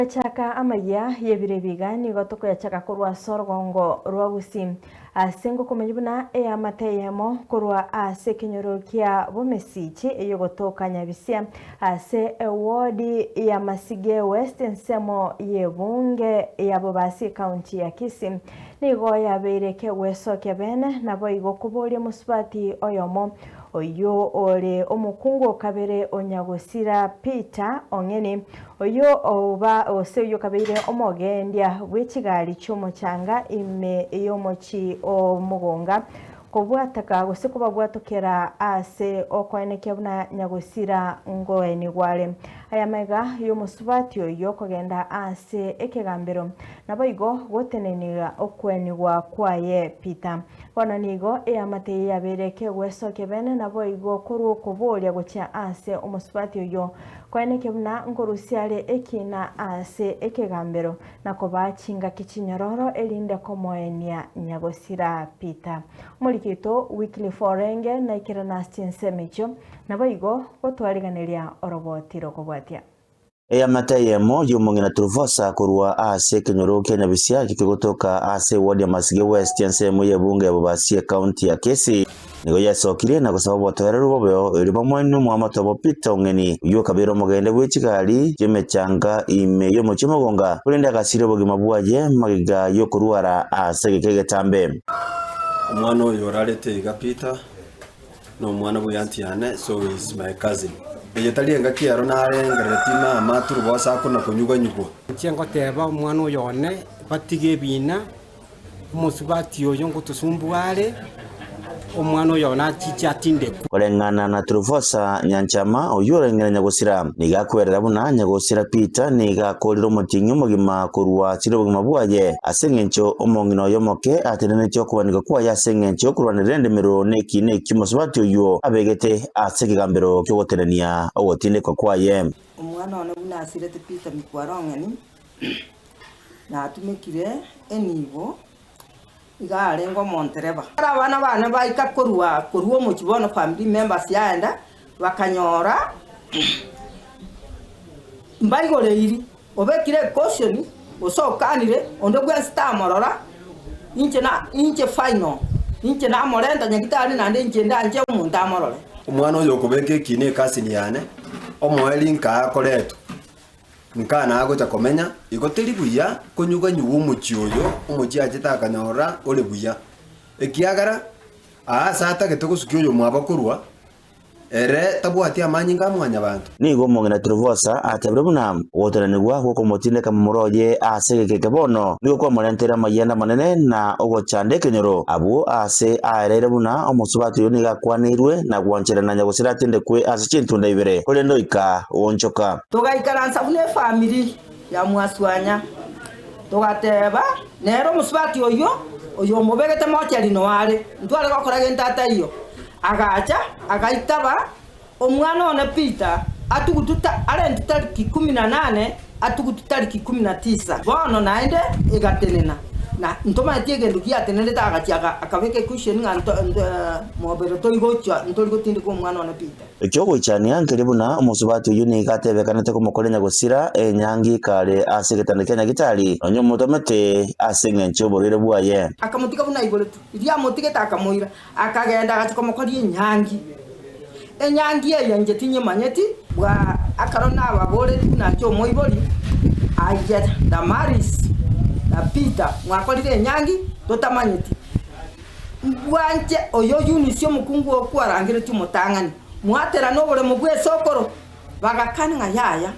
Gochaka amayia y'ebiro ebi iga nigo tokoyachaka korwa ase orogongo rwa Gusii, ase ngokomanya buna eamate eyemo korwa ase ekenyoro kia Bomesichi eyogotoka Nyabisia ase ewodi ya Masige West ensemo y'ebunge ya Bobasi ekaunti ya Kisii nigo yabeire kegwesokia bene naboigo koboria mosubati oyomo Oyio ore omokungu o kabere o nyagosira Peter Ong'eni, oyio oba gose oyio okabeire omogendia bwe chigari chi'omochanga ime y'omochie o Mogonga, kobwataka gose kobabwatokera ase okoenekia buna nyagosira ngoenigwa are. Aya magega y'omosubati oyio kogenda ase ekegambero, naboigo gotenenia okwenigwa kwaye Peter. Bono nigo eamate eye yabeire kegwesokia bene, naboigo korwa okoboria gochia ase omosubati oyio, koenekia buna nkorusia are ekiina ase ekegambero, na kobaa chingaki chinyororo, erinde komoenia nyagosira Peter. Omoriki oito Wycliffe Orenge naikerana ase chinsemo echio, naboigo gotwariganeria oroboti rokobwatia. Eamate eyemo y'omong'ina Trufosa korwa ase ekenyoro kia Nyabisia ekio kegotoka ase eward ya Masige West ensemo y'ebunge ya Bobasi ecounty ya Kisii nigo yesokirie na gosaba obotoereru bobeo erio bamoenie omoamate obo Peter Ong'eni oyio okabeire omogende bwe chigari chi'emechanga ime y'omochie Mogonga korende agasiria obogima bwaye magega y'okorwara ase egeka egetambe. Omwana oyo orarete iga Peter nomwana bwe aunty yane so he is my cousin. Eye tari engaki ero narengereretie mama Turubosa akona konyuganyugwa. Inche ngoteba omwana oyo one batige ebina, omosubati oyo ngotosumbua are, omwana oyo one achiche atindekwe. Koreng'ana na Trufosa Nyanchama, oyio oreng'ire nyagosira, nigo akwerera buna nyagosira Peter nigo akorire omotienyi omogima korwa asire obogima bwaye, Ase engencho omong'ina oye omoke atenenetie okobanika kwaye ase engencho y'okorwanerera endemero na ekiina ekio omosubati oyio abegete ase ekegambero ki'ogotenenia ogotindekwa kwaye. Omwana one buna asirete Peter Mikwarong'eni, natumekire enibo, iga arenge omontereba. Ekero abana bane baika korwa korwa omochie bono family members yaenda, bakanyora mbaigoreiri. Obekire ecaution gose okanire onde bwensi tamorora, inche na inche final, inche namorenta nyagitari naende inche ndanche omonto amorore. Omwana oyo okobeka ekiina ekasini yane, omoerio nkaa akoretwa, nkaa nagocha komenya, igo teri buya konyuganyugwa omochie oyo, omochie achete akanyora ore buya. Ekiagera, aa ase atagete gosukia oyomwabo korwa, Ere tabwati amanyinga a mwanyabanto. Nigo omong'ina Trufosa atebire buna ogotenenigwa gw'okomotindeka momura oye ase egeka eke bono nigo kwamorenteire amayianda amanene na ogochanda ekenyoro, abwo aase aereire buna omosubati oyio nigo akwaneirwe na gwancherana nyagosira atindekwe ase chintunda ibere, korende oika goonchoka. Togaikaransa buna efamiri ya mwaswanya, togateba, Nere omosubati oyio, oyomobegete mocheri noare, ntware gokora gento ataiyo. Agacha, agaitaba, Omwana one Peter, atugutu arentwe tariki ikomi na nane, atugutu tariki ikomi na tisa. Bono naende egatenena, na ntomanyeti egento giatenenete, agachia akabeka equestion ng'a mobere torigochia ntori gotindeka omwana one Peter. Ekiogoichania nkeria buna omosubati oyio nigo atebekanete komokoria nyagosira enyangi kare ase egetanda kia nyagitari, nonya omotomete ase engencho y'oborwaire bwaye. Akamotiga buna aiboretwe, riria amotigete akamoira. Akagenda agachia komokoria enyangi. Enyangi eye inche tinyemanyeti, bwa ekero nababoretie buna inche omoibori, aye Damaris na Peter mwakorire enyangi totamanyeti. Bwanche oyo Eunice omokungu oo kwarangeretie omotang'ani, mwaterana oboremo bw'esokoro? Bagakana ng'a yaya.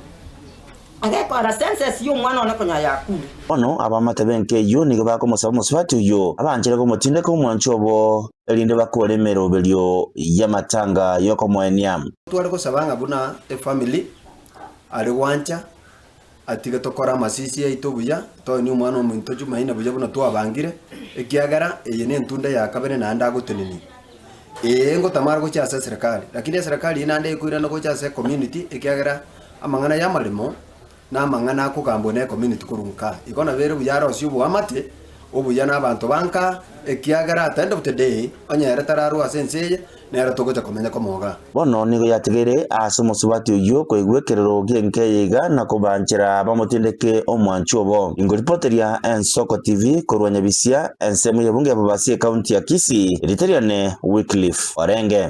Agekora census y'omwana one konya yakure. Bono abaamate b'enka eyio nigo bakomosaba omosubati oyio abanchere komotindeka omwancho obo, erinde bakore emeroberio y'amatanga y'okomoenia. Tware gosaba ng'a buna efamily are gwancha atige tokore amasisi aito buya, toenie omwana ominto Jumaine buya buna twabangire, ekiagera eye ne entunda ya kabere naende agotenenia. Ee ngotamara gochia ase eserekari, lakini eserekari eyio naende ekoirana gocha ase ecommunity ekiagera Amang'ana y'amaremo namang'ana akogambwa ne community korwa nka. Igo nabo ere buya arosie oboamate, obuya na abanto banka, ekiagera at the end of the day, onye ere tararwa ase ense eye, nere togocha komenya komoga. Bono nigo yatigaire ase omosubati oyio koigwa ekerero gi'enka eye iga na kobanchera bamotindeke omwanchi obo. Ingoripoteria Ensoko TV korwa Nyabisia, ensemo y'ebunge ya Bobasi ekaunti ya Kisii, erieta riane Wycliffe Orenge.